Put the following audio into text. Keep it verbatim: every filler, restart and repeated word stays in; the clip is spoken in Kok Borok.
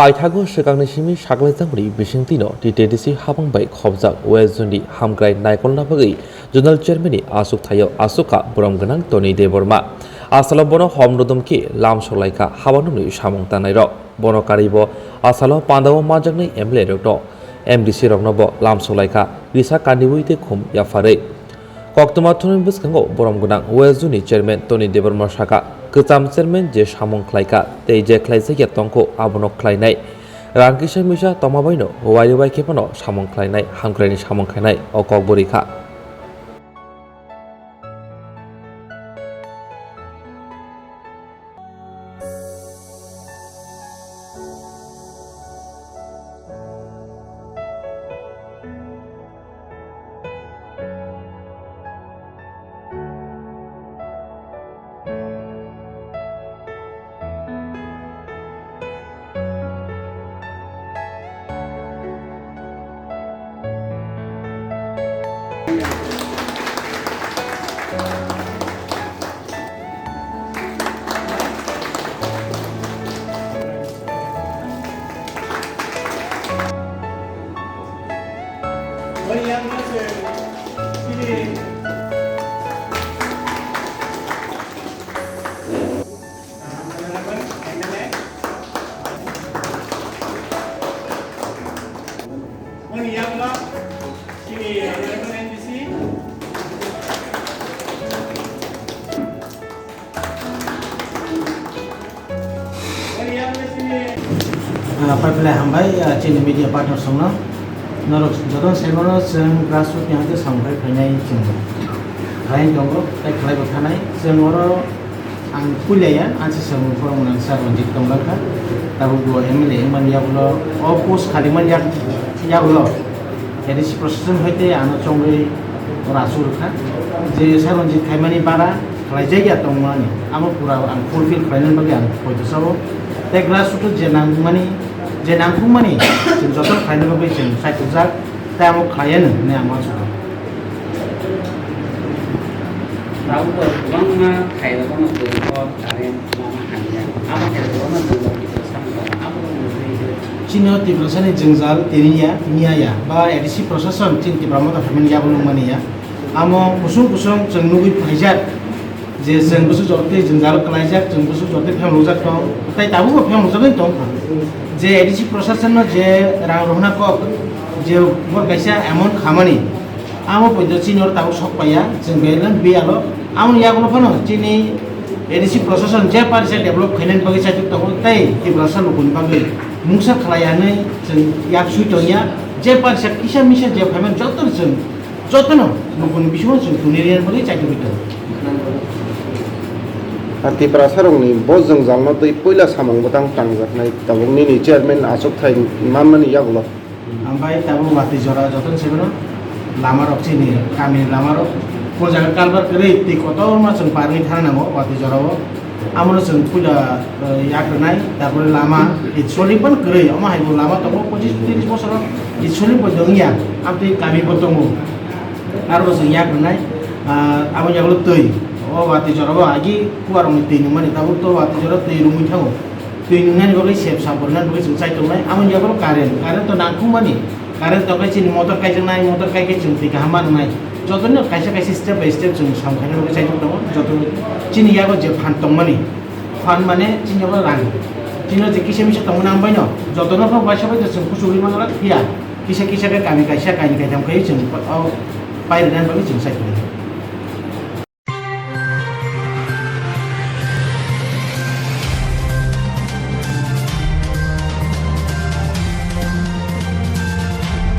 Paithago swkangni simi saklaijak mani bisingtwino T T D C habang bai khobjak West Zone ni hamkrai naikolna bagwi Zonal Chairman ni achuk thaio achuk kha borom gwnang Tony Debbarma. Asalo bono hom rwdom khe lam solaikha haba nungni samung tangnai rok. Bono karwi bo asalo pandao manjaknai M L A rokno, M D C rokno bo lam solaikha risa kandiwi tei khum yapharwi. Koktwma thumni bwskango borom gwnang West Zone ni Chairman Tony Debbarma sakha, kwcham Chairman je samung khlaikha tei je khlaijakya tongkho abono khlainai. Rang kisa misa tongma baino wari bai khe phano samung khlainai, hamkraini samung khainai o kok bo rikha. Ah, paiphlai hambai, ah, chini media partners rokno. Norok jotono saimano chwng grassroots ni hati samung khai phainai chwng khlai tongo, tei khlai bo thanai. Chwng oro ang puila ya, ang se samung phorong nang sir Ranjit tonglang kha. Tabuk bo M L A wngmani yagulo, o post khali man yak-, yagulo. A D C procession hoite ano chongwi oro asuk rwkha. Je sir Ranjit khaimani bara, khlaijak ya tongmani, amo pura ang fulfill khlainani bagwi ang poito sao. Tei grassroots je nangmani, je nangkukmani, chwng joto khlaina bagwi chwng saikujak, tei amo khlaiya hwnwi ang uansukha. Tabuk bo kwbangma khairokno twi hor, current, lama hamya. Abo khairokno twi hor, kisa samung tangma. Abo wngwi chini o Tiprasani jwngjal tini ya, miya ya, ba A D C procession chini Tipra Motha phaimani yagulo wngmani ya. Amo kusung kusung chwng nugwi phaijak je chwng bwswk jortwi jwngjal kwlaijak, chwng bwswk jortwi phemrwjak tong, tei tabukbo phemrwjagwi tong kha. Je A D C procession no je rang rohna kok, je bor kaisa amount khamani, amo poito chini oro tabuk sok paiya, chwng belai biyalo. Amoni yagulo phano chini A D C procession je parisa develop khainani bagwi chaitok tongo, tei Tiprasa lukuni bagwi mungsa khlai ya hwnwi chwng yak sui tongya. Je parisa kisa misa je phaimani jotono chwng Jotono nokni bisingo chwng tuni rina bagwi chaitok tongo. Tiprasarokni bo jwngjalno twi puila samung bwtang tangjaknai tabuk nini chairman achukthai manmani yagulo. Ambai tabuk watwi jora jotono sebeno lamarok chini kamini lamarok o jaga kalbar kwrwi twi kotorma chwng parwi thana nango watwi jorao. Amo no chwng puila, eh, yak rwnai, tarpore lama actually phano kwrwi, omo hai bo lama tongo pochis tris bosoro actually poito wngya, amtwi kami bo tongo. Aro bo chwng yak rwnai, ah, abo yagulo twi, o watwi jorao agi kuarokni twi nungmani, tabuk to watwi jorao twi rwngwi thango. Twi nungnani bagwi sep sap rwnani bagwi chwng chai tongnai, amo yagulo current, current to nangkukmani. Current tongkhe chini motor kaijaknai, motor kaikhe chwng twi kaham ma nwngnai. Jotono kaisa kaisa step by step chwng sam khaina bagwi chaitok tongo. Joto chini yago je phan tongmani, phan mane chini yago rang. Chini je kisa misa tongmani ang baino jotono khe waisa bai chwng kuchugwi mangra phiya. Kisa kisa khe kami kaisa kaini kaitham khai chwng o pai rwnani bagwi chwng chaitok.